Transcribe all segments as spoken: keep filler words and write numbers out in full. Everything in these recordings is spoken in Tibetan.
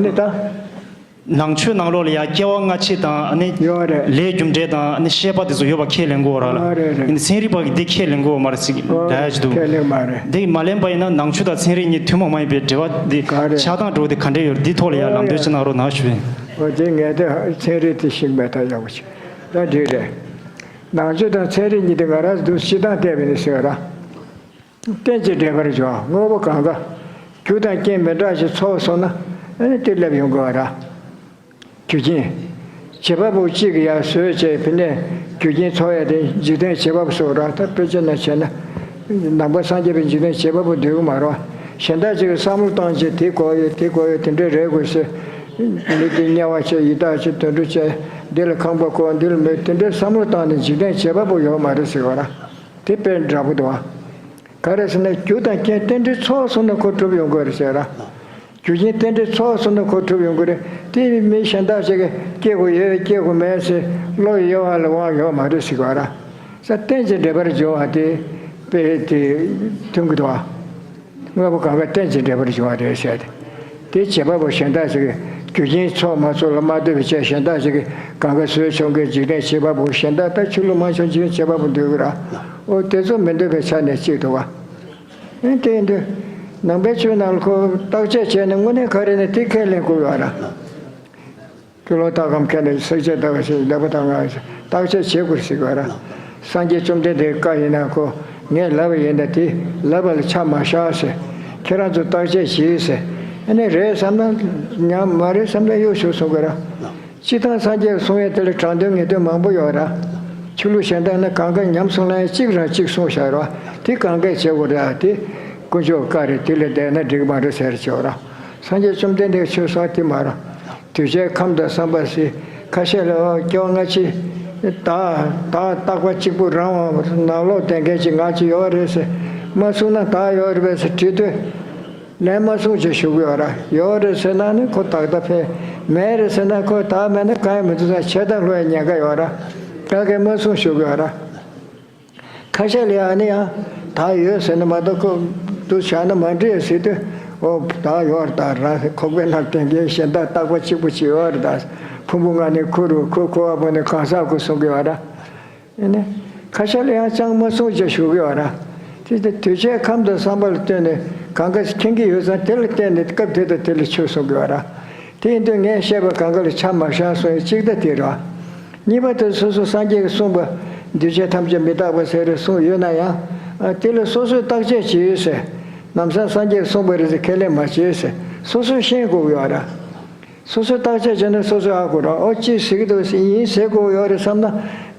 ནི་ད། ནང་ཆོས་ནང་ལོགས་ལ་ཡང་སྐྱེ་བ་སྔ་ཕྱི་དང་ཨ་ནི་ཡོད་རེད། ལས་རྒྱུ་འབྲས་དང་ཨ་ནི་ཤེས་པ་དེ་ཚོ་ཡོད་པ་ཁས་ལེན་དགོས་ར་ལ། ཨ་རེད་རེད། ཨ་ནི་ཚན་རིག་པ་གིས་འདི་ཁས་ལེན་དགོས་མ་རེད་ཟེར་གྱི་འདྲ་ཡ་ཅིག་འདུག་ཁས་ལེན་མ་རེད། འདི་མ་ལེན་པ་ཡིན་ན་ནང་ཆོས་དང་ཚན་རིག་གཉིས་ཐུན་མོང་མ་ཡིན་པའི་འབྲེལ་བ་འདི་ག་རེད། ཆགས་སྟངས་འགྲོ་འདི་ག་འདྲ་ཡོད་རེད། འདི་ཐོག་ལ་ཡང་ལམ་སྟོན་ཅིག་གནང་རོགས་གནང་ཞུ་བ་ཡིན། འོ་དེ་ངས་དེ་ཚན་རིག་དེ་ཤེས་མེད་ད་ཡག་པོ་ཅིག་ད་འགྲིག་རེད། ནང་ཆོས་དང་ཚན་རིག་གཉིས་དེ་ང་རང་ཚོ་འདུག་སྤྱི་བཏང་བལྟས་པ་ཡིན་ཟེར་བ་ར། རྟེན་ཅིང་འབྲེལ་པར་འབྱུང་བ་དངོས་པོ་གང་ག་རྒྱུ་དང་རྐྱེན་མི་འདྲ་ཞིག་ཚོགས་སོང་ན་ཨ་ནི་དེ་སླེབས་ཡོང་དགོས་པ་ར། རྒྱུ་རྐྱེན། བྱེད་པ་པོ་གཅིག་གིས་ཡར་བཟོས་བྱས་ཕི་ནས་རྒྱུ་རྐྱེན་ཚོགས་ཡ་དེ་འཇིག་རྟེན་བྱེད་པ་པོ་སོགས་ར། ད་དཔེ་ཆ་ནང་བྱས་ན་ནང་པ་སངས་རྒྱས་པའི་འཇིག་རྟེན་བྱེད་པ་པོ་འདོད་གི་མ་རེད་བ། གཞན་དག་ཅིག་གིས་བསམ་བློ་བཏང་བྱས་དེ་དགོས་ཡོད་དེ་དགོས་ཡོད་དེ་འདྲས་རེད་དགོས་ཟེར། མི་དེ་དམྱལ་བ་བྱས་ཡི་དྭགས་བྱས་དུད་འགྲོ་བྱས་འདི་ལ་ཁང་པ་བསྐོར་འདི་ལ་མེད་དེ་འདྲས་བསམ་བློ་བཏང་ནས་འཇིག་རྟེན་བྱེད་པ་པོ་ཡོད་མ་རེད་ཟེར་བ་ར། དེ་དཔེ་འདྲ་པོ་འདུག་བ། ག་རེ་ཟེར་ན་རྒྱུ་དང་རྐྱེན་རྟེན་འབྲེལ་ཚོགས་སོང་ན་ཁོ་གྲུབ་ཡོང་དགོས་རེད་ཟེར་ར། རྒྱུ་རྐྱེན་རྟེན་འབྲེལ་ཚོགས་སོང་ན་ཁོ་གྲུབ་ཡོང་གི་རེད། དེ་མི་གཞན་དག་ཅིག་གིས་སྐྱེ་དགོས་ཡོད་སྐྱེ་དགོས་མེད་ཟེར་བློ་ཡི་གཡོ་བ་ལ་དབང་ཡོད་མ་རེད་ཟེར་གི་བ་ར། ས་རྟེན་ཅིང་འབྲེལ་པར་འབྱུང་བ་དེ་དཔེ་དེ་མཐུན་གི་འདུག་བ། དངོས་པོ་གང་ག་རྟེན་ཅིང་འབྲེལ་པར་འབྱུང་བ་རེད་ཟེར་ཏེ། དེ་བྱེད་པ་པོ་གཞན་དག་ཅིག་གིས་རྒྱུ་རྐྱེན་ཚོགས་མ་ཚོགས་ལ་མ་ལྟོས་པའི་ཆ་གཞན་དག་ཅིག་གིས་གང་ག་བཟོས་ཆོག་མཁན་འཇིག་རྟེན་བྱེད་པ་པོ་གཞན་དག་ད་ཆོས་ལུགས་མ་ཆོག་འཇིག་རྟེན་བྱེད་པ་པོ་འདོད་གི་ར། ཨོ་དེ་ཚོ་མི་འདོད་པའི་ཆ་ནས་གཅིག་འདུག་བ། ཨེ་དེ་ཡིན་དུས། ནང་པའི་ཆོས་ནང་ལ་ཁོ་བརྟག་དཔྱད་བྱས་ནས་དངོས་གནས་ག་རེ་ནས་དེ་ཁས་ལེན་དགོས་ཡོད་ར། ཀུན་སློང་བཏགས་སྒོམ་མཁན་ནི་སེམས་བསྐྱེད་ལྟ་བ་ཞིག་ལེགས་པ་དང་ངག་བརྟག་དཔྱད་བྱེད་དགོས་ཟེར་གི་ར། སངས་རྒྱས་བཅོམ་ལྡན་འདས་བཀའ་ཡིན་ན་ཁོ་ངས་ལབ་པ་ཡིན་ན་དེ་ལབ་པ་ལ་ཆ་མ་བཞག་ཟེར། ཁྱེད་རང་ཚོ་བརྟག་དཔྱད་བྱེད་ཟེར། ཨ་ནི་རེད་བསམ་ན་ཉམས་མ་རེད་བསམ་ན་གཡུག་ཞུ་གསུང་གི་ར། སྤྱིར་བཏང་སངས་རྒྱས་གསུང་ཡས་དེ་ལ་དྲང་དོན་ངེས་དོན་མང་པོ་ཡོད་ར། ཆོས་ལུགས་གཞན་དག་ནི་གང་ག་ཉམས་སོང་ན་ཡང་གཅིག་རང་གཅིག་གསུངས་བཞག་ར། དེ་གང་གས་བྱེད་དགོས་ར་དེ། དཀོན་མཆོག་བཀའ་རེད་དེ་ལ་བསྡད་ན་འགྲིག་མ་རེད་ཟེར་ཆོག་ར། སངས་རྒྱས་བཅོམ་ལྡན་འདས་ཆོས་གསུང་དེ་མ་ར། གདུལ་བྱའི་ཁམས་དང་བསམ་པ་ཟེར། ཁ་ཤས་ལ་ཨོ་སྐྱེ་བ་སྔ་ཕྱི། བདག་བདག་རྟག་པ་གཅིག་པུ་རང་དབང་ནང་ལོག་བསྡད་མཁན་ཅིག་ང་ཅིག་ཡོད་རེད་ཟེར། མ་གསུངས་ན་བདག་ཡོད་རེད་པས་ཟེར་དྲིས་དུས། ལན་མ་གསུངས་ཅེས་ཞུ་གི་ཡོད་ར། ཡོད་རེད་ཟེར་ན་ནི་ཁོ་ཏག་ཏག་ཕེབས། མེད་རེད་ཟེར་ན་ཁོ་བདག་མེད་ན་གང་ཡང་མི་འདུག་ས་ཆད་ལྟ་ལྷོད་ཡ་ཉེན་ཁ་ཡོད་ར། ད་གས་མ་གསུངས་ཞུ་གི་ཡོད་ར། ཁ་ཤས་ལ་ཡང་ནི་ཡང་བདག་ཡོད་ཟེར་ན་མ་གཏོགས་ཁོ་འདུག་བཞག་ན་མ་འགྲིག་ཟེར་དུས་ཨོ་བདག་ཡོད་རེད་ད་རང་ཁོག་པའི་ནང་དེ་འགའི་གཞན་དག་རྟག་པ་གཅིག་པུ་ཅིག་ཡོད་རེད་ད། ཕུང་པོ་ལྔ་ནི་ཁུ་རུ་ཁུ་ཁུ་བ་པོ་ནི་གང་ཟག་ཁུ་གསུང་གི་ཡོད་ར། ཨེ་ནི། ཁ་ཤས་ལ་ཡང་ཅང་མ་གསུངས་ཅེས་ཞུ་གི་ཡོད་ར། དེ་དེ་གདུལ་བྱའི་ཁམས་དང་བསམ་པ་ལ་ལྟོས་ནས་གང་ག་མཁྱེན་གྱི་ཡོད་ཙང་དེ་ལ་བརྟེན་ནས་སྐབས་དེ་དང་དེ་ལ་ཆོས་གསུང་གི་ཡོད་ར། དེ་ཡིན་དུས་ངས་བཤད་པ་གང་ག་ལ་ཆ་མ་བཞག་གསུང་ཡ་གཅིག་ད་དེ་ར། གཉིས་པ་དེ་སོ་སོ་སངས་རྒྱས་ཀྱིས་གསུངས་པ་འདུས་བྱས་ཐམས་ཅད་མི་རྟག་པ་ཟེར་རེ་གསུངས་ཡོད་ན་ཡང་། དེ་ལ་སོ་སོས་བརྟག་དཔྱད་བྱེད་ཡོད་ཟེར། ལམ་སང་སངས་རྒྱས་ཀྱིས་གསུངས་པ་རེད་ཟེར་ཁས་ལེན་མ་བྱེད་ཟེར། སོ་སོས་ཤེས་དགོས་ཀྱི་ཡོད་ར། སོ་སོས་བརྟག་དཔྱད་བྱས་ན་སོ་སོས་ཧ་གོ་ར། ཨོ་ཅི་ཟེར་གི་འདུག་ཟེར་ཡིན་ཟེར་དགོས་ཡོད་རེད་བསམ་ན།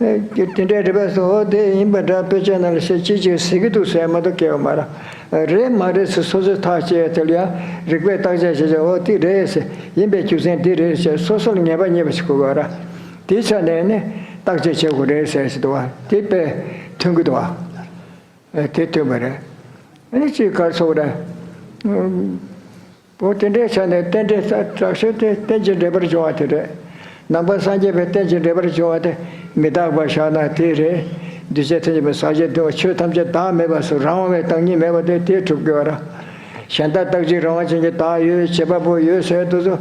ཨེ་དེ་འདྲའི་རེད་པས་སོ་ཨོ་དེ་ཡིན་པ་འདྲ་དཔེ་ཆ་ནང་ལ་ཟེར་ཅི་ཅི་ཟེར་གི་འདུག་ཟེར་མ་གཏོགས་སྐྱེ་བ་མ་ར། རེད་མ་རེད་ཟེར་སོ་སོས་ཐག་བཅད་ཡ་དེ་ལ་ཡང་རིགས་པས་བརྟག་དཔྱད་བྱས་བྱས་ཨོ་དེ་རེད་ཟེར་ཡིན་པའི་རྒྱུ་མཚན་འདི་རེད་ཟེར་སོ་སོ་ལ་ངེས་པ་རྙེད་པ་ཞིག་དགོས་པ་ར། དེའི་ཆ་ནས་ནི་བརྟག་དཔྱད་བྱེད་དགོས་རེད་ཟེར་ཟེར་འདུག་བ་དེ་དཔེ་མཐུན་གི་འདུག་བ། ཨེ་དེ་མཐུན་པ་རེད། ཨ་ནི་ཅིག་གར་སོང་ར། འོ་དེ་འདྲའི་ཆ་ནས་རྟེན་འབྲེལ་ས་དྲག་ཤོས་དེ་རྟེན་ཅིང་འབྲེལ་པར་འབྱུང་བ་དེ་རེད། ནང་པ་སངས་རྒྱས་པའི་རྟེན་ཅིང་འབྲེལ་པར་འབྱུང་བ་དེ་མི་རྟག་པ་བཞག་ན་དེ་རེད། འདུས་བྱས་ཐམས་ཅད་པའི་ཟག་བཅས་འདུས་པ་ཆོས་ཐམས་ཅད་བདག་མེད་པ་སོགས་རང་དབང་བའི་བདག་ཉིད་མེད་པ་དེ་དེ་གྲུབ་དགོས་པ་ར། གཞན་དག་རྟག་གཅིག་རང་དབང་ཅན་གྱི་བདག་ཡོད་བྱེད་པ་པོ་ཡོད་ཟེར་དུས་སུ་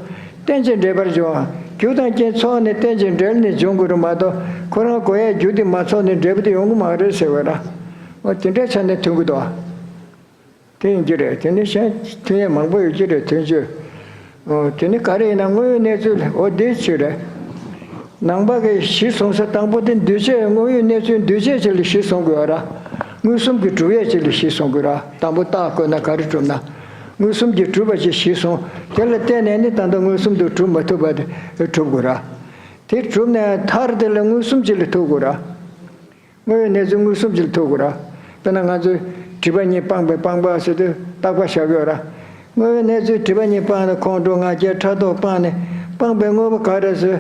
རྟེན་ཅིང་འབྲེལ་པར་འབྱུང་བ་རྒྱུ་དང་རྐྱེན་ཚོགས་ནི་རྟེན་ཅིང་འབྲེལ་ནས་འབྱུང་དགོས་རུང་མ་གཏོགས་ཁོ་རང་དགོས་ཡ་རྒྱུ་དེ་མ་ཚོགས་ནས་འབྲས་བུ་དེ་ཡོང་གི་མ་རེད་ཟེར་བ་ར། འོ་དེ་འདྲའི་ཆ་ནས་མཐུན་གི་འདུག་བ། དེ་ཡིན་གྱི་རེད། དེ་ནི་གཞན་མཐུན་ཡས་མང་པོ་ཡོད་ཀྱི་རེད་མཐུན་ཆོས། ཨོ་དེ་ནི་ག་རེ་ཡིན་ན་དངོས་ཡོད་གནས་ཚུལ་ལ་ཨོ་དེ་ཆོས་རེད། ནང་པ་གི་གཞི་བཟུང་ས་དང་པོ་དེ་འདུས་བྱས་དངོས་ཡོད་གནས་ཚུལ་འདུས་བྱས་ཅིག་ལ་གཞི་བཟུང་དགོས་ར། མངོན་སུམ་གྱི་གྲུབ་ཡས་ཅིག་ལ་གཞི་བཟུང་དགོས་ར། དང་པོ་རྟགས་བཀོད་ན་ག་རེ་གྲུབ་ན། མངོན་སུམ་གྱི་གྲུབ་པ་ཅིག་གཞི་བཟུང་དེ་ལ་བརྟེན་ནས་ནི་ད་ལྟ་མངོན་སུམ་དུ་གྲུབ་མ་ཐུབ་པ་དེ་གྲུབ་དགོས་ར། དེ་གྲུབ་ནས་མཐར་དེ་ལ་མངོན་སུམ་ཅིག་ལ་ཐུག་དགོས་ར། དངོས་ཡོད་གནས་ཚུལ་མངོན་སུམ་ཅིག་ལ་ཐུག་དགོས་ར། དཔེར་ན་ང་ཚོས་སྒྲིབ་པ་གཉིས་སྤངས་པའི་སྤངས་པ་ཟེར་དུས་རྟག་པ་བཞག་ཡོད་ར། དངོས་ཡོད་གནས་ཚུལ་སྒྲིབ་པ་གཉིས་སྤངས་ནས་ཁོང་ཁྲོ་ང་རྒྱལ་ཕྲག་དོག་སྤངས་ནས་སྤངས་པའི་དངོས་པོ་ག་རེ་ཟེར།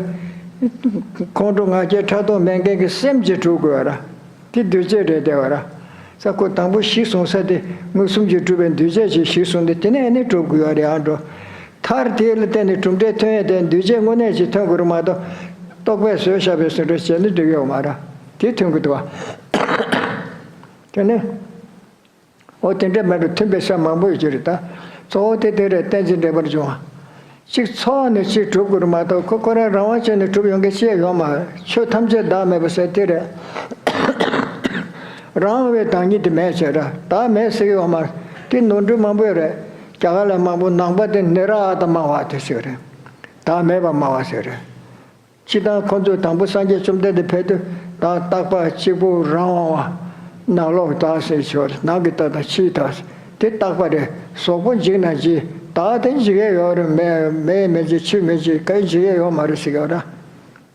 ཁོང་ཁྲོ་ང་རྒྱལ་ཕྲག་དོག་མེད་མཁན་གྱི་སེམས་ཅིག་གྲུབ་དགོས་ར། དེ་འདུས་བྱས་རེད་བསྡད་པ་ར། ས་ཁོ་དང་པོ་གཞི་བཟུང་ས་དེ་མངོན་སུམ་གྱིས་གྲུབ་པའི་འདུས་བྱས་ཀྱི་གཞི་བཟུང་སྟེ་དེ་ནས་ནི་གྲུབ་དགོས་ཡ་རེད་ཨ་འགྲོ། མཐར་དེ་ལ་བརྟེན་ནས་གྲུབ་འབྲས་ཐོན་ཡས་དེ་འདུས་བྱས་དངོས་གནས་ཀྱིས་ཐོན་དགོས་རེད་མ་གཏོགས། རྟོག་པས་བཟོས་བཞག་པའི་བཟོ་འདྲ་བྱས་ནས་འགྲིག་ཡོད་མ་རེད། དེ་ཐོན་གི་འདུག་བ། དེ་ནས། འོ་དེ་འདྲ་མེད་པའི་མཐུན་པའི་ས་མང་པོ་ཡོད་ཀྱི་རེད་ད། གཙོ་བོ་དེ་དེ་རེད་རྟེན་ཅིང་འབྲེལ་པར་འབྱུང་བ། གཅིག་འཚོ་བ་ནས་གཅིག་གྲུབ་དགོས་རེད་མ་གཏོགས་ཁོ་ཁོ་རང་རང་དབང་བྱས་ནས་གྲུབ་ཡོང་མཁན་ཅི་ཡང་ཡོད་མ་རེད། ཆོས་ཐམས་ཅད་བདག་མེད་པ་ཟེར་དེ་རེད། རང་དབང་བའི་བདག་ཉིད་དེ་མེད་བྱས་ར། བདག་མེད་ཟེར་གྱི་ཡོད་མ་རེད། དེ་ནོར་འཁྲུལ་མང་པོ་ཡོད་རེད། རྒྱ་གར་ལ་མང་པོ་ནང་པ་དེ་ནི་ར་ཨ་ཏ་སྨྲ་བ་དེ་ཟེར་གྱི་རེད། བདག་མེད་པ་སྨྲ་བ་ཟེར་གྱི་རེད། སྤྱིར་བཏང་ཁོ་ཚོས་དང་པོ་སངས་རྒྱས་བཅོམ་ལྡན་འདས་ཕེབས་དུས་བདག་རྟག་པ་གཅིག་པུ་རང་དབང་བ། ནང་ལོགས་བདག་ཟེར་ཆོག་རེད། ནང་གི་བདག་དང་ཕྱིའི་བདག་ཟེར་དེ་རྟག་པ་རེད། གཟུགས་པོ་འཇིག་ན་འཇིག་བདག་དེ་འཇིག་ཡས་ཡོད་རེད། མེ་མེ་མི་འཇིག་ཆུ་མི་འཇིག་གང་འཇིག་ཡས་ཡོད་མ་རེད་ཟེར་གྱི་ཡོད་ར།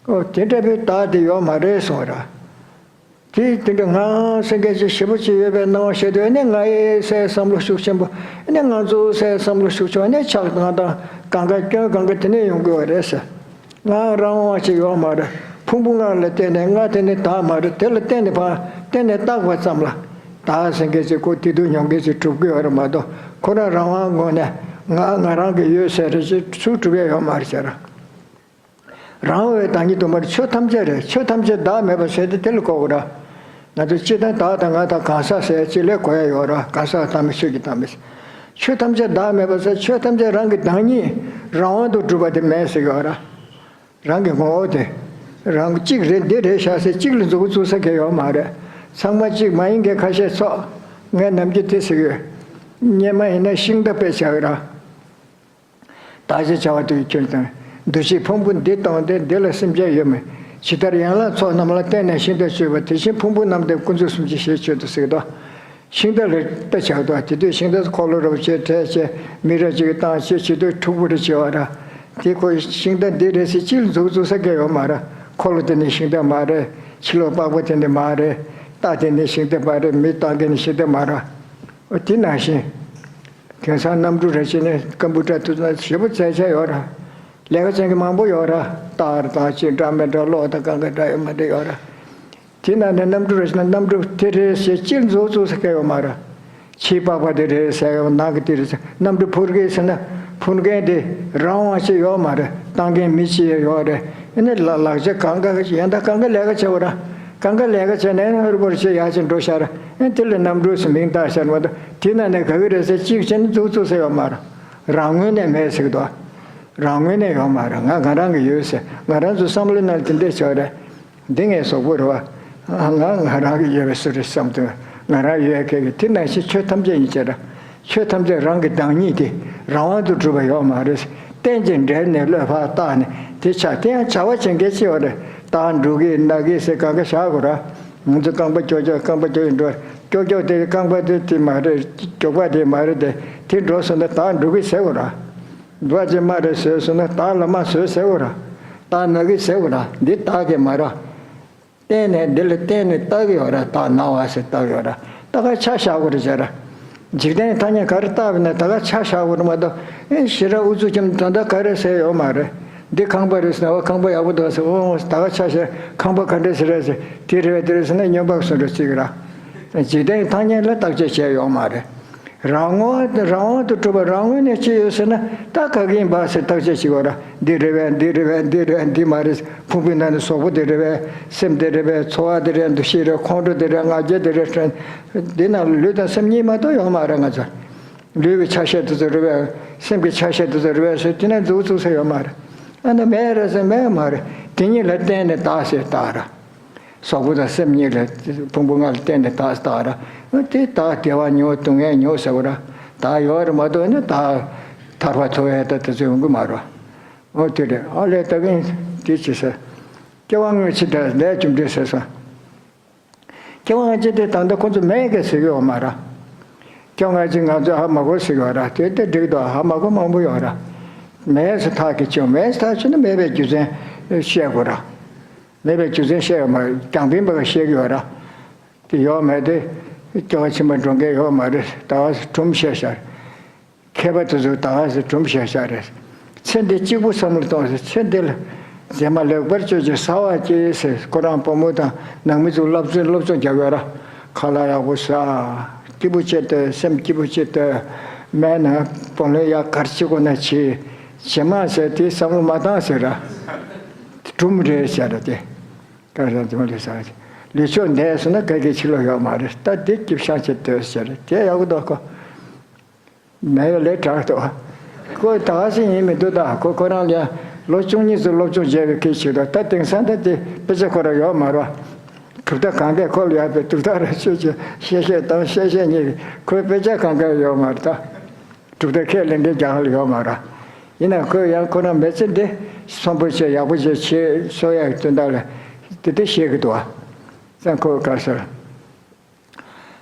ཨོ་དེ་འདྲ་བའི་བདག་དེ་ཡོད་མ་རེད་གསུངས་ར། དེ་དེ་འདྲ་ངང་སེང་གེ་ཅིག་ཞེ་པོ་ཅིག་ཡོད་པའི་སྣང་བ་ཤར་དུས་ནི་ང་ཡི་ཟེར་བསམ་བློ་ཤུགས་ཆེན་པོ། ནི་ང་ཚོ་ཟེར་བསམ་བློ་ཤུགས་ཆེན་པོ་ནི་ཆགས་སྡང་དང་གང་ག་སྐྱོན་གང་ག་དེ་ནས་ཡོང་གི་ཡོད་རེད་ཟེར། ང་རང་དབང་ཅིག་ཡོད་མ་རེད། ཕུང་པོ་ལྔ་ལ་བརྟེན་ནས་ང་དེ་ནི་བདག་མ་རེད། དེ་ལ་བརྟེན་ནས་ཕར་བརྟེན་ནས་བཏགས་པ་ཙམ་ལ་བདག་ཟེར་མཁན་ཅིག་ཁོ་དེ་དུས་ཡོང་མཁན་ཅིག་གྲུབ་ཀྱི་ཡོད་རེད་མ་གཏོགས་ཁོ་རང་རང་དབང་ངོས་ནས་ང་ང་རང་གི་ཡོད་ཟེར་རེ་ཅིག་སུ་གྲུབ་ཡ་ཡོད་མ་རེད་ཟེར། རང་དབང་བའི་བདག་ཉིད་དུ་མ་རེད། ཆོས་ཐམས་ཅད་རེད། ཆོས་ཐམས་ཅད་བདག་མེད་པ་ཟེར་ཏེ་དེ་ལ་གོ་དགོས་ར། ང་ཚོ་སྤྱིར་བཏང་བདག་དང་ང་དང་གང་ཟག་ཟེར་གཅིག་ལས་གོ་ཡ་ཡོད་ར། གང་ཟག་བདག་མེད་ཆོས་ཀྱི་བདག་མེད་ཟེར། ཆོས་ཐམས་ཅད་བདག་མེད་པ་ཟེར་ཆོས་ཐམས་ཅད་རང་གི་བདག་ཉིད་རང་དབང་དུ་གྲུབ་པ་དེ་མེད་ཟེར་གྱི་ཡོད་ར། རང་གི་ངོ་བོ་དེ་རང་གཅིག་རེད་འདི་རེད་ཤག་ཟེར་གཅིག་ལ་མཛུབ་གུ་བཙུགས་ས་གང་ཡོད་མ་རེད། ཚང་མ་གཅིག་མ་ཡིན་མཁན་ཁ་ཤས་ཚོ་ངས་ནམ་རྒྱུན་དེ་ཟེར་གྱི་ཡོད། སྔོན་མ་ཡིན་ན་ཤིང་རྟ་དཔེ་བྱ་གི་ར། བདག་ཅེས་བྱ་བ་དེ་ཁྱོད་དང་། འདུ་བྱེད་ཕུང་པོ་འདི་སྟོང་སྟེ་འདི་ལ་སེམས་ཅན་ཡོད་མིན། ཇི་ལྟར་ཡན་ལག་ཚོགས་རྣམས་ལ་བརྟེན་ནས་ཤིང་རྟ་གཅོད་པ་དེ་བཞིན་ཕུང་པོ་རྣམས་དེ་ཀུན་རྫོབ་གསུམ་གྱི་ཞེས་བརྗོད་དོ་ཟེར་གྱི་འདུག་ཤིང་རྟ་ལ་དཔེ་བྱ་དོ། དེ་དུས་ཤིང་རྟ་འཁོར་ལོ་རབ་བྱེད་བྲེད་བྱེད་མི་རབ་ཅིག་བཏང་བྱེད་བྱེད་དུས་འཁྲུག་པོ་རེ་བྱེད་བ་ར། དེ་ཁོ་ཤིང་རྟ་འདི་རེད་ཟེར་གཅིག་ལ་མཛུབ་བཙུགས་ས་གང་ཡོད་མ་ར། འཁོར་ལོ་དེ་ནི་ཤིང་རྟ་མ་རེད། ཕྱི་ལོགས་པགས་པ་དེ་ནི་མ་རེད། རྟ་དེ་ནི་ཤིང་རྟ་མ་རེད། མི་བཏང་མཁན་ནི་ཤིང་རྟ་མ་ར། འོ་དེ་ནང་བཞིན། དེང་སང་གནམ་གྲུ་རེ་བྱས་ནས་ཀམ་པུ་ཊར་དུ་ཞེ་པོ་རྩེད་ཆ་ཡོད་ར། ལས་ཀ་བྱེད་མཁན་མང་པོ་ཡོད་ར། རྟ་དང་ཅི་འདྲ་མི་འདྲ་གློག་དང་གང་ག་འདྲ་ཡོད་མ་འདྲ་ཡོད་ར། དེ་ནང་ནས་གནམ་གྲུ་རེ་བྱས་ན་གནམ་གྲུ་དེ་རེད་ཟེར་སྤྱིར་མཛུབ་བཙུགས་ས་གང་ཡོད་མ་ར། ཕྱིའི་པགས་པ་དེ་རེད་ཟེར་ཡོད། ནང་གི་དེ་རེད་ཟེར། གནམ་གྲུ་འཕུར་གི་ཟེར་ན་འཕུར་མཁན་དེ་རང་དབང་ཅིག་ཡོད་མ་རེད། བཏང་མཁན་མི་གཅིག་ཡོད་རེད། ཨ་ནི་ལ་ལག་ཆ་གང་ག་ཡང་དག་གང་ག་ལས་ཀ་བྱེད་དགོས་ར། གང་ག་ལས་ཀ་བྱས་ནས་ཧུར་པོར་བྱེད་ཡག་ཅིག་འགྲོ་ཤར། ཨེ་དེ་ལ་གནམ་གྲུ་ཟེར་མིང་བཏགས་ཤར་མ་གཏོགས་དེ་ནང་ནས་ག་གི་རེད་ཟེར་གཅིག་བྱས་ནས་མཛུབ་བཙུགས་ས་ཡོད་མ་རེད། རང་ངོས་ནས་མེད་ཟེར་གི་འདུག་རང་ངོས་ནས་ཡོད་མ་རེད། ང་ང་རང་གི་ཡོད་ཟེར། ང་རང་ཚོ་བསམ་བློ་ནང་དེ་འདྲས་བྱས་རེད། འདི་ངའི་གཟུགས་པོ་རེད་བ། ང་ང་རང་གི་ཡོད་པའི་བཟོ་འདྲ་བསམ་དུས་ང་རང་ཡོད་མཁན་གྱི་དེ་ནང་བཞིན་ཆོས་ཐམས་ཅད་ཡིན་ཟེར་ར། ཆོས་ཐམས་ཅད་རང་གི་བདག་ཉིད་དེ་རང་དབང་དུ་གྲུབ་པ་ཡོད་མ་རེད། རྟེན་ཅིང་འབྲེལ་ནས་བློས་ཕར་བཏགས་ནས་དེ་ཆགས། དེ་ཡང་བྱ་བ་བྱེད་མཁན་ཅིག་ཡོད་རེད། རྟ་འདྲུད་ཀྱི་ནག་གི་ཟེར་གང་ག་བཞག་དགོས་ར། ང་ཚོ་རྐང་པ་ཀྱོག་ཀྱོག་རྐང་པ་ཀྱོག་ཀྱོག་འགྲོ། ཀྱོག་ཀྱོག་དེ་རྐང་པ་དེ་དེ་མ་རེད། ཀྱོག་པ་དེ་མ་རེད། དེ་དེ་འགྲོ་སོང་ན་རྟ་འདྲུད་ཀྱི་ཟེར་དགོས་ར། འདྲུད་པ་ཅིག་མ་རེད་བཟོས་སོང་ན་རྟ་ལ་མ་བཟོས་ཟེར་དགོས་ར། རྟ་ནག་གི་ཟེར་དགོས་ར། འདི་བདག་གི་མ་ར། བརྟེན་ནས་འདི་ལ་བརྟེན་ནས་བཏགས་ཡོད་ར། བདག་ན་བ་ཟེར་བཏགས་ཡོད་ར། ད་ག་ཆ་བཞག་དགོས་རེད་ཟེར་ར། འཇིག་རྟེན་ཐ་སྙད་ག་རེ་བཏགས་པ་ན་ད་ག་ཆ་བཞག་དགོས་རེད་མ་གཏོགས། ཨེ་ཞེ་དྲག་ཨུ་ཚུགས་ཀྱང་ད་ལྟ་ག་རེ་ཟེར་ཡོད་མ་རེད། འདི་ཁང་པ་རེད་ཟེར་ན་འོ་ཁང་པ་ཡག་པོ་འདུག་ཟེར། འོ་ད་ག་ཆ་བཞག་ཁང་པ་ག་འདྲ་ཟེར་རེད་ཟེར། དེ་རེད་དེ་རེད་ཟེར་ན་སྨྱོན་པ་བཟོ་འདྲ་ཅིག་ར། འཇིག་རྟེན་ཐ་སྙད་ལ་བརྟག་དཔྱད་བྱས་ཡོད་མ་རེད། རང་ངོ་རང་དབང་དུ་གྲུབ་པ་རང་ངོས་ནས་ཅི་ཡོད་ཟེར་ན་ད་ག་གི་ཡིན་པ་ཟེར་བརྟག་དཔྱད་བྱེད་དགོས་ར། འདི་རེད་པས། འདི་རེད་པས། འདི་རེད་པས། འདི་མ་རེད། ཕུང་པོའི་ནང་ནས་གཟུགས་པོ་དེ་རེད་པས། སེམས་དེ་རེད་པས། ཚོར་བ་དེ་རེད། འདུ་ཤེས་རེད། ཁོང་ཁྲོ་དེ་རེད། ང་རྒྱལ་དེ་རེད། འདི་ནང་ལུས་དང་སེམས་གཉིས་མ་གཏོགས་ཡོད་མ་རེད་ང་ཚོ། ལུས་ཀྱི་ཆ་ཤས་དེ་ཚོ་རེད་པས། སེམས་ཀྱི་ཆ་ཤས་དེ་ཚོ་རེད་པས་ཟེར་དེ་ནས་མཛུབ་བཙུགས་ས་ཡོད་མ་རེད། ཨ་ནི་མེད་རེད་ཟེར་མེད་མ་རེད། དེ་གཉིས་ལ་བརྟེན་ནས་བཏགས་ཟེར་བཏགས་ར། གཟུགས་པོ་དང་སེམས་གཉིས་ལ་ཕུང་པོ་ལྔ་ལ་བརྟེན་ནས་བཏགས་བཏགས་ར། དེ་བདག་བདེ་བ་མྱོང་སྡུག་བསྔལ་མྱོང་ཟེར་བ་ར། བདག་ཡོད་རེད་མ་གཏོགས་ནི་བདག་ཐར་པ་ཐོབ་ཡས་ད་དེ་ཚོ་ཡོང་གི་མ་རེད། འོ་དེ་རེད། ཨ་ལས་ད་གིན་དེ་ཅི་ཟེར། སྐྱེ་བ་སྔ་ཕྱི་དང་ལས་རྒྱུ་འབྲས་ཟེར་སོང་། སྐྱེ་བ་སྔ་ཕྱི་དེ་ད་ལྟ་ཁོ་ཚོ་མེད་གི་ཟེར་གི་ཡོད་མ་རེད། སྐྱེ་བ་སྔ་ཕྱི་ང་ཚོས་ཧ་མ་གོ་ཟེར་གི་ཡོད་རེད། དེ་དེ་འགྲིག་འདུག་ཧ་མ་གོ་མང་པོ་ཡོད་རེད། མེད་ཟེར་ཐག་གིས་ཆོད། མེད་ཟེར་ཐག་ཆོད་ན་མེད་པའི་རྒྱུ་མཚན་བཤད་དགོས་རེད། མེད་པའི་རྒྱུ་མཚན་བཤད་ཡོད་མ་རེད། རྒྱང་འཕེན་པ་ག་བཤད་གི་ཡོད་རེད། དེ་ཡོད་མེད་དེ་སྐྱེ་བ་ཕྱི་མ་འགྲོ་མཁན་ཡོད་མ་རེད། ད་ག་སེ་སྒྲུང་བཤད་ཤག་མཁས་པ་དེ་ཚོས་ད་ག་སེ་སྒྲུང་བཤད་ཤག་རེད། ཚེ་འདི་གཅིག་པུ་བསམ་བློ་གཏོང་ཟེར། ཚེ་འདི་ལ་མཛེས་མ་ལེགས་པར་སྤྱོད་ཅིང་བཟའ་བར་གྱིས་ཟེར། ཁོ་རང་བུ་མོ་དང་ནང་མི་ཚོ་སློབ་སྦྱོང་སློབ་སྦྱོང་རྒྱག་ཡོད་ར། ཁ་ལག་ཡག་པོ་ཟ། སྐྱིད་པོ་བྱེད་དེ། སེམས་སྐྱིད་པོ་བྱེད་དེ། མེད་ན་བུ་ལོན་ཡག་ག་རེ་བྱེད་དགོས་ན་བྱེད། བྱེད་མ་ཟེར་དེ་བསམ་བློ་མ་བཏང་ཟེར་ར། སྒྲུང་རེད་ཟེར་ར་དེ། ཀ་ཟེར་དེ་མ་ལས་ཟེར། ལུས་ཕྱོགས་འདས་སོང་ན་ག་གི་ཕྱི་ལོགས་ཡོད་མ་རེད། ད་འདི་སྐྱིད་ཤང་བྱེད་འདོད་ཟེར་ར། དེ་ཡག་པོ་འདུག་གོ། མེད་པ་ལས་དྲག་འདུག་ཁོ་ད་ག་སེ་ཡིན་མི་འདུག་ད་ཁོ་ཁོ་རང་ལ་ཡང་ལོ་བཅུ་གཉིས་ཙམ་སློབ་སྦྱོང་བྱས་པའི་སྐད་ཆ་ཞིག་འདུག་ད་དེང་སང་ད་དེ་དཔེ་ཆ་ཁོ་རང་ཡོད་མ་རེད། གྲུབ་མཐའ་གང་གས་ཁོ་ལ་ཡོད་པའི་གྲུབ་མཐའ་ར་ཆོས་ཀྱི་བཤད་བཤད་དང་བཤད་བཤད་གཉིས་ཁོའི་དཔེ་ཆ་གང་གས་ཡོད་མ་རེད་ད། གྲུབ་མཐའ་ཁས་ལེན་མཁན་རྒྱ་གར་ལ་ཡོད་མ་རེད། ཡིན་ནའང་ཁོས་ཡང་ཁོ་རང་མི་ཚེ་འདི་གསོན་པོ་བྱས་ཡག་པོ་བྱས་བྱས་གསོ་ཡག་དོན་དག་ལ་དེ་འདྲ་བཤད་གི་འདུག་བ། ཙང་ཁོ་ག་ཟེར།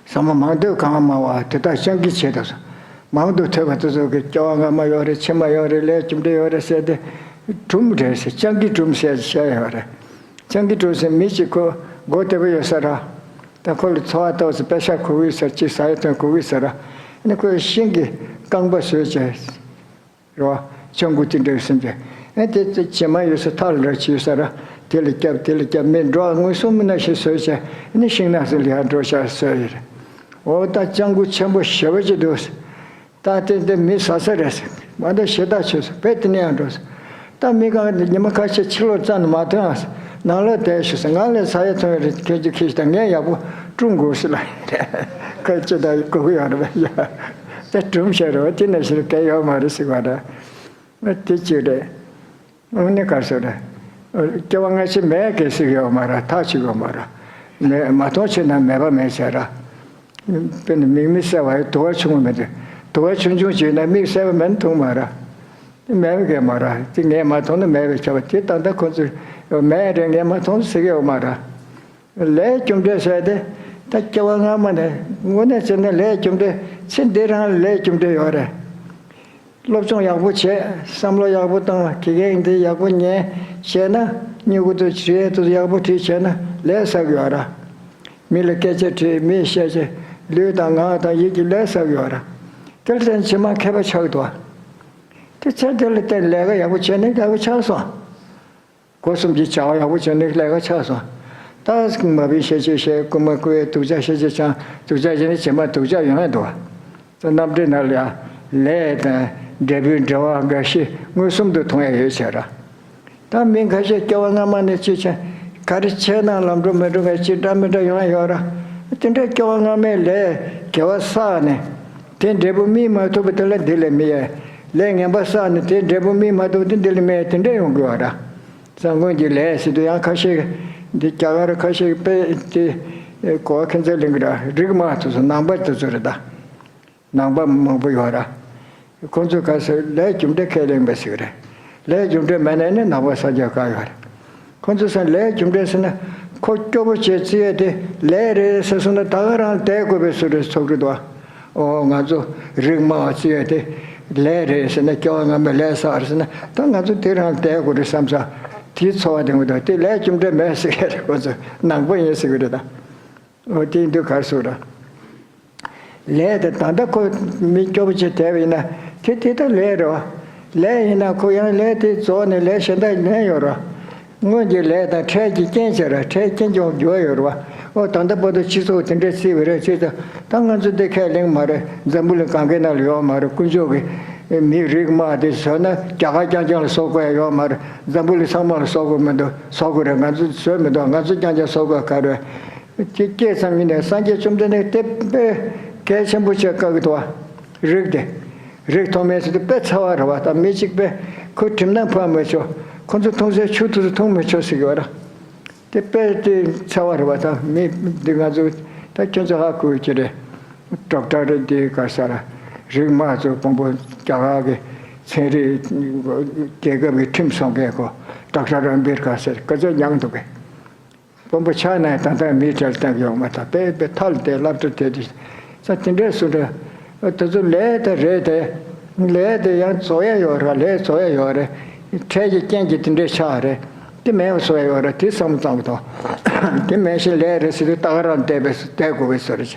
ཟ་མ་མང་འདོད་གང་མང་བ་དེ་དག་སྤྱང་ཀི་བྱེད་དོ། མང་དུ་ཐོས་པ་དེ་ཚོ་གི་སྐྱེ་བ་སྔ་མ་ཡོད་རེད། ཕྱི་མ་ཡོད་རེད། ལས་རྒྱུ་འབྲས་ཡོད་རེད་ཟེར་ཏེ་གྲུམ་རེད་ཟེར། སྤྱང་ཀི་གྲུམ་ཟེར་བཤད་ཡོད་རེད། སྤྱང་ཀི་གྲུམ་ཟེར་མི་གཅིག་ཁོ་མགོ་བདེ་པོ་ཡོད་ས་ར། ད་ཁོ་ལ་འཚོ་བ་ཏོག་ཙམ་པེ་ཤ་ཁུག་གི་ཟེར། ཅིག་ཟ་ཡ་ཐོན་ཁུག་གི་ཟེར་ར། ཨ་ནི་ཁོས་ཤིང་གི་རྐང་པ་བཟོས་བྱས། རེད་བ། སྤྱང་ཀི་དེ་འདྲ་སེམས་ཅན། ཨེ་དེ་ཚོ་བྱེ་མ་ཡོད་ས་ཐག་ལ་ར་བྱས་ས་ར། དེ་ལ་རྒྱབ་དེ་ལ་རྒྱབ། མི་འགྲོ་དངོས་སུ་མི་ན་ཞིག་བཟོས་བྱས་ཨ་ནི་ཤིང་ནགས་སུ་ལ་ཡར་འགྲོ་བྱས་བཟོས་ཡོད་རེད། འོ་ད་སྤྱང་ཀི་ཆེན་པོ་ཞེ་པོ་ཅིག་འདུག་ད་དེ་འདི་མི་ཟ་ས་རེད་ཟེར། མ་ད་ཞེ་དྲག་ཆེ་ས་བས་དེ་ནས་ཡང་འགྲོ་ཟེར། ད་མི་གང་ཉི་མ་ཁ་ཤས་ཕྱི་ལོགས་རྩ་ནས་མ་ཐོན་ཨ་ཟེར། ནང་ལོགས་བསྡད་ཤོག་ཟེར། ང་ལ་ཟ་ཡ་ཐོན་ཡ་རེད། ཁྱེད་ཀྱི་ཁྱེད་ཀྱི་ད་ངས་ཡག་པོ་བཀྲུ་དགོས་ཟེར་ལ། ཁོས་ཅི་ད་གོ་གི་ཡོད་རེད་པས། ཡ་ད་གྲུམ་བཤད་རེད་བ། དེ་ནང་བཞིན་གལ་ཡོད་མ་རེད་ཟེར་བ་རེད། དེ་གཅིག་རེད། ཨ་ནི་ག་ཟེར་རེད། སྐྱེ་བ་སྔ་ཕྱི་མེད་གལ་སྲིད་ཡོད་མ་རེད། ཐག་ཆོད་ཡོད་མ་རེད། མེད་མ་མཐོང་ཕྱིར་ན་མེད་པ་མེད་ཟེར་ར། དཔེར་ན་མིག་མི་གསལ་བ་ཡི་དུ་བ་ཆུང་ངུ་མེད་དེ། དུ་བ་ཆུང་ཆུང་བྱས་ན་མིག་གསལ་བ་མེད་མཐོང་མ་ར། དེ་མེད་པ་གས་མ་ར། དེ་ངས་མ་མཐོང་ན་མེད་པས་ཁྱབ་པ་དེ་ད་ལྟ་ཁོ་ཚོས་མེད་རེད། ངས་མ་མཐོང་ཟེར་གི་ཡོད་མ་ར། ལས་རྒྱུ་འབྲས་ཟེར་དེ་ད་སྐྱེ་བ་སྔ་མ་ནས་དངོས་གནས་བྱས་ན་ལས་རྒྱུ་འབྲས་ཚེ་འདི་རང་ལ་ལས་རྒྱུ་འབྲས་ཡོད་རེད། སློབ་སྦྱོང་ཡག་པོ་བྱས། བསམ་བློ་ཡག་པོ་བཏང་། དགེ་རྒན་འདི་ཡག་པོ་ཉན་བྱས་ན་སྨྱུ་གུ་དང་བྲིས་ཡས་དེ་ཚོ་ཡག་པོ་བྲིས་བྱས་ན་ལས་བསགས་ཡོད་ར། མི་ལ་སྐད་ཆ་དྲིས། མིས་བཤད་བྱས་ལུས་དང་ངག་དང་ཡིད་ཀྱི་ལས་བསགས་ཡོད་ར། དེ་ལ་བརྟེན་ཕྱི་མ་མཁས་པ་ཆགས་འདུག་དེ་ཚེ་འདི་ལ་བརྟེན་ལས་ཀ་ཡག་པོ་བྱས་ནས་ཡག་པོ་ཆགས་སོང་། སྒོ་གསུམ་གྱི་བྱ་བ་ཡག་པོ་བྱས་ནས་ལས་ཀ་ཆགས་སོང་། ད་མ་བི་ཤེས་བྱེད་བཤད། རྐུན་མ་རྐུ་ཡས་སྡུག་ཅག་ཤེས་བྱེད་བྱང་སྡུག་ཅག་བྱས་ནས་བྱེ་མ་སྡུག་ཅག་ཡོང་ཡས་འདུག་ད་རྣམ་འགྲེལ་ནང་ལ་ཡང་ལས་དང་འབྲས་བུའི་འབྲེལ་བ་འགའ་ཞིག་མངོན་སུམ་དུ་མཐོང་ཡས་ཡོད་ཟེར་ར། ད་མི་ཁ་ཤས་སྐྱེ་བ་སྔ་མ་ནས་ཅི་བྱས་ག་རེ་བྱས་ན་ལམ་འགྲོ་མི་འགྲོ་འགའ་ཅི་འདྲ་མི་འདྲ་ཡོང་ཡས་ཡོད་ར། དེ་འདྲ་སྐྱེ་བ་སྔ་མའི་ལས་དགེ་བ་བསགས་ནས་དེ་འབྲས་བུ་སྨིན་མ་ཐུབ་པ་དེ་ལ་འདི་ལས་མི་ཡས། ལས་ངན་པ་བསགས་ནས་དེ་འབྲས་བུ་སྨིན་མ་ཐུབ་དེ་འདི་ལས་མི་ཡས། དེ་འདྲ་ཡོང་གི་ཡོད་ར། བཟང་སྔོན་གྱི་ལས་ཟེར་དུས་ཡང་ཁ་ཤས་འདི་རྒྱ་གར་ཁ་ཤས་དཔེ་དེ་གོ་བ་ཁྱད་མཚར་ལེན་གི་ར། རིགས་དམའ་དེ་ཚོ་ནང་པ་དེ་ཚོ་རེད་ད། ནང་པ་མང་པོ་ཡོད་ར། ཁོང་ཚོས་ག་ཟེར་ལས་རྒྱུ་འབྲས་ཁས་ལེན་པ་ཟེར་གི་རེད། ལས་རྒྱུ་འབྲས་མེད་ན་ནི་ནང་པ་ས་རྒྱ་ག་ཡོད་རེད། ཁོང་ཚོས་ཟེར་ལས་རྒྱུ་འབྲས་ཟེར་ན་ཁོ་སྐྱོ་པོ་བྱས་བརྩི་ཡས་དེ་ལས་རེད་ཟེར་སོང་ན་ད་ག་རང་བསྡད་དགོས་པའི་བཟོ་འདྲ་ཚོར་གི་འདུག་ཨོ་ང་ཚོ་རིགས་དམའ་བ་བརྩི་ཡས་དེ་ལས་རེད་ཟེར་ན། སྐྱེ་བ་སྔ་མའི་ལས་བསགས་རེད་ཟེར་ན་ད་ང་ཚོ་དེ་རང་བསྡད་དགོས་རེད་བསམ་ས་དེའི་ཚོར་བ་ལྡན་གི་འདུག་དེ་ལས་རྒྱུ་འབྲས་མེད་ཟེར་གི་རེད། ཁོ་ཚོ་ནང་པ་ཡིན་ཟེར་གི་རེད་ད། འོ་དེ་ཡིན་དུས་ག་རེ་ཟེར་ར། ལས་དེ་ད་ལྟ་ཁོ་མི་སྐྱོ་པོ་བྱས་བསྡད་པ་ཡིན་ན་དེ་དེ་ལྟར་ལས་རེད་བ། ལས་ཡིན་ན་ཁོ་ཡང་ལས་དེ་རྫོགས་ནས་ལས་གཞན་དག་ལེན་ཡོད་ར། སྔོན་གྱི་ལས་དང་འཕྲལ་གྱི་རྐྱེན་བྱས་ར། འཕྲལ་རྐྱེན་ཀྱང་འགྱུར་བ་ཡོད་རེད་བ། ཨོ་ད་ལྟ་བར་དུ་སྤྱི་ཚོགས་དེ་འདྲས་བརྩིས་པ་རེད་ཅེས་ད་ད་ང་ཚོ་འདི་ཁས་ལེན་མ་རེད། འཛམ་བུ་གླིང་གང་གའི་ནང་ལ་ཡོད་མ་རེད། དཀོན་མཆོག་གིས་མི་རིགས་དམའ་དེ་བཟོས་ན་རྒྱ་གར་རྐྱང་རྐྱང་ལ་གསོ་དགོས་ཡ་ཡོད་མ་རེད། འཛམ་བུ་གླིང་ཚང་མ་ལ་གསོ་དགོས་མི་འདུག་གསོ་དགོས་རེད། ང་ཚོ་བཟོས་མི་འདུག་ང་ཚོ་རྐྱང་རྐྱང་གསོ་དགོས་ག་རེད། དེ་སྐྱེས་ཙམ་ཡིན་ནའི་སངས་རྒྱས་བཅོམ་ལྡན་འདས་དེ་དཔེ་གལ་ཆེན་པོ་བྱས་བཀག་གི་འདུག་བ། རིགས་དེ། རིགས་མཐོ་དམན་ཟེར་དུས་དཔེ་ཚ་བ་རེད་བ། ད་མི་གཅིག་དཔེ་ཁོ་གྲིབ་ནག་ཕོག་མི་ཆོག་ཁོ་ཚོ་འཐུང་སའི་ཆུ་དེ་ཚོ་འཐུང་མི་ཆོག་ཟེར་གི་བ་ར། དེ་དཔེ་དེ་ཚ་བ་རེད་བ། ད་མི་འདི་ང་ཚོ་ད་ཁྱོད་ཚོ་ཧ་གོ་གི་རེད། ཌོག་ཊར་འདི་ག་ས་ར་རིགས་དམའ་ཚོ་དཔོན་པོ་རྒྱ་གར་གི་ཚན་རིག་རྒྱལ་ཁབ་ཀྱི་ཁྲིམས་སྲུང་མཁན་ཁོ་ཌོག་ཊར་རམ་བིར་ག་ཟེར་ག་ཚོད་མྱངས་འདུག་གི་དཔོན་པོ་ཆགས་ནས་ད་ལྟ་མིའི་གྲལ་བསྟན་གྱི་ཡོང་མ་ཐག་དཔེ་དཔེ་ཐལ་ཏེ་སློབ་གྲྭ་དེ་དེ་ས་དེ་འདྲས་སུ་འདྲ། དེ་ཚོ་ལས་དེ་རེད་དེ། ལས་དེ་ཡང་རྫོགས་ཡ་ཡོད་ར། ལས་རྫོགས་ཡ་ཡོད་རེད། འཕྲལ་གྱི་རྐྱེན་གྱིས་དེ་འདྲས་ཆགས་རེད། དེ་མེད་པ་བཟོ་ཡ་ཡོད་ར། དེ་བསམ་བློ་བཏང་གི་འདུག་དེ་མེད་བཞིན་ལས་རེད་ཟེར་དུས་ད་ག་རང་བསྡད་པའི་བསྡད་དགོས་པའི་བཟོ་རེད།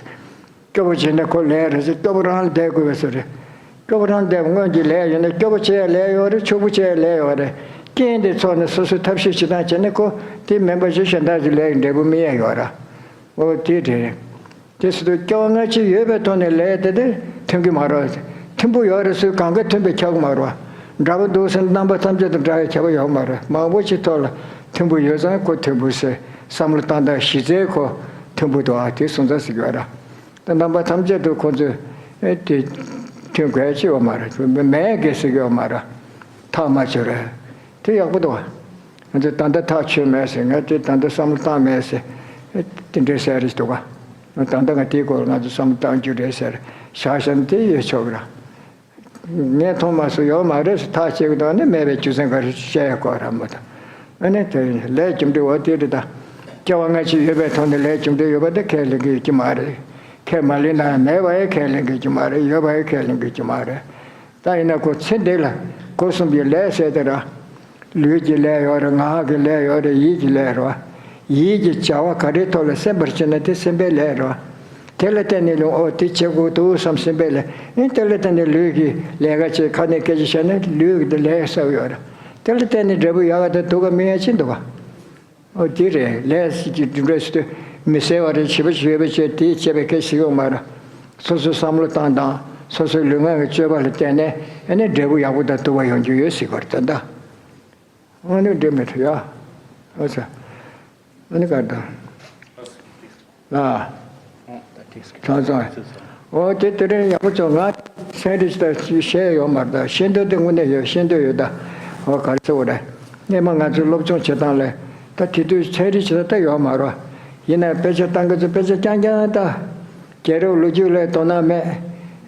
སྐྱོ་པོ་བྱས་ན་ཁོ་ལས་རེད་ཟེར། སྐྱོ་པོ་རང་ལ་བསྡད་དགོས་པའི་བཟོ་རེད། སྐྱོ་པོ་རང་བསྡད་པ་སྔོན་གྱི་ལས་ཡོད་ན་སྐྱོ་པོ་བྱེད་ཡ་ལས་ཡོད་རེད། ཕྱུག་པོ་བྱེད་ཡ་ལས་ཡོད་རེད། རྐྱེན་དེ་ཚོགས་ནས་སོ་སོའི་ཐབས་ཤེས་བྱེད་སྟངས་བྱས་ན་ཁོ་དེ་མིན་པ་ཞིག་གཞན་དག་གི་ལས་ཀྱི་འབྲས་བུ་སྨིན་ཡ་ཡོད་ར། འོ་དེ་རེད། དེ་སྲིད་དུ་སྐྱོ་བ་སྔ་ཕྱི་ཡོད་པའི་ཐོག་ནས་ལས་དེ་དེ་མཐུན་གྱི་མ་རེད། མཐུན་པོ་ཡོད་རེད་ཟེར་གང་ག་མཐུན་པའི་ཁྱབ་ཀྱི་མ་རེད། འདྲ་པོ་འདུག་ཟེར་ན་རྣམ་པ་ཐམས་ཅད་དང་འདྲ་བའི་ཁྱབ་པ་ཡོད་མ་རེད། མང་པོ་ཞིག་ཐོག་ལ་མཐུན་པོ་ཡོད་ཙང་ཁོ་མཐུན་པོ་ཟེར། བསམ་བློ་བཏང་སྟངས་གཞི་རྩའི་ཁོ་མཐུན་པོ་འདུག་ཨ་དེ་སོང་ཙང་ཟེར་གྱི་ཡོད་ར། ད་རྣམ་པ་ཐམས་ཅད་དུ་ཁོ་ཚོས་ཨེ་དེ་ ཁྱོད་དགོས་ཅི་ཡོད་མ་རེད། ཁྱོད་མེད་དགོས་ཟེར་གྱི་ཡོད་མ་རེད། ཐག་མ་ཆོད་རེད། དེ་ཡག་པོ་འདུག་ང་ཚོས་ད་ལྟ་ཐག་ཆོད་མེད་ཟེར། ང་ཚོས་ད་ལྟ་བསམ་བློ་བཏང་མེད་ཟེར། དེ་འདྲའི་ཟེར་རེད་འདུག་ག་ད་ལྟ་ང་དེའི་སྐོར་ང་ཚོ་བསམ་བློ་བཏང་རྒྱུ་རེད་ཟེར། བཞག་བཞག་ན་དེ་ཡོད་ཆོག་གི་རེད། ངས་མཐོང་མ་སོང་། ཡོད་མ་རེད་ཟེར་ཐག་བཅད་གི་འདུག་ནི་མེད་པའི་རྒྱུ་མཚན་ག་རེ་བཤད་ཡ་གོ་ར་མ་ད། ཨ་ནི་དེ་ལས་རྒྱུ་འབྲས་འོ་དེ་རེད་ད། སྐྱེ་བ་སྔ་ཕྱི་ཡོད་པའི་ཐོག་ནས་ལས་རྒྱུ་འབྲས་ཡོད་པ་དེ་ཁས་ལེན་གི་ཡོད་ཀྱི་མ་རེད། ཁས་མ་ལེན་ན་ཡང་མེད་པ་ཡང་ཁས་ལེན་གི་ཡོད་ཀྱི་མ་རེད། ཡོད་པ་ཡང་ཁས་ལེན་གི་ཡོད་ཀྱི་མ་རེད། ད་ཡིན་ན་ཁོ་ཚེ་འདི་ལ་སྒོ་གསུམ་གྱི་ལས་ཟེར་དེ་ར། ལུས་ཀྱི་ལས་ཡོད་རེད། ངག་གི་ལས་ཡོད་རེད། ཡིད་ཀྱི་ལས་རེད་བ། ཡིད་ཀྱི་བྱ་བ་ག་རེའི་ཐོག་ལ་སེམས་པར་བྱེད་ན་དེ་སེམས་པའི་ལས་རེད་བ། དེ་ལ་བརྟེན་ནས་ལུས་ཨོ་དེ་བྱེད་དགོས་འདུག་བསམ་སེམས་པའི་ལས། ཨེ་དེ་ལ་བརྟེན་ནས་ལུས་ཀྱི་ལས་ཀ་བྱེད། ཁ་ནས་སྐད་ཆ་བཤད་ན་ལུས་ཀྱི་ལས་གསལ་ཡོད་རེད། དེ་ལ་བརྟེན་ནས་འབྲས་བུ་ཡག་ག་དང་སྡུག་ག་སྨིན་ཡ་ཅི་འདུག་ག་ཨོ་དེ་རེད། ལས་ཀྱི་འབྲས་བུ་མི་གསལ་བ་རེད། བྱས་པ་བྱས་པ་བྱས་དེ་བྱས་པའི་སྐད་ཆ་ཡོད་མ་རེད། སོ་སོའི་བསམ་བློ་བཏང་དང་སོ་སོའི་ལུས་ངག་གི་སྤྱོད་པ་ལ་བརྟེན་ནས་ཨ་ནི་འབྲས་བུ་ཡག་པོ་དང་སྡུག་པ་ཡོང་རྒྱུ་ཡོད་ཟེར་གི་རེད་ད། ཨ་ནི་འབྲས་མི་འཕྲོད་ཡ། ཨོ་ཙི། ཨ་ནི་ག་དང་། ལ། ཚང་ཚང་། ཨོ་དེ་དེ་རིང་ཡག་པོ་བྱུང་། ང་ཚན་རིག་ཅིག་ད་ཤེས་ཡོད་མ་རེད། ཤེས་འདོད་དེ་དངོས་གནས་ཡོད། ཤེས་འདོད་ཡོད་ད། ཨོ་ག་རེ་ཟེར་དགོས་རེད། སྔས་མ་ང་ཚོས་སློབ་སྦྱོང་བྱེད་སྟངས་ལས་ད་དེ་དུས་ཚན་རིག་ཅིག་ད་ད་ཡོད་མ་རེད། ཡིན་ན་དཔེ་ཆ་བཏང་གི་ཚོ་དཔེ་ཆ་རྐྱང་རྐྱང་ད། རྒྱལ་རབས་ལོ་རྒྱུས་ལ་དོ་སྣང་མེད།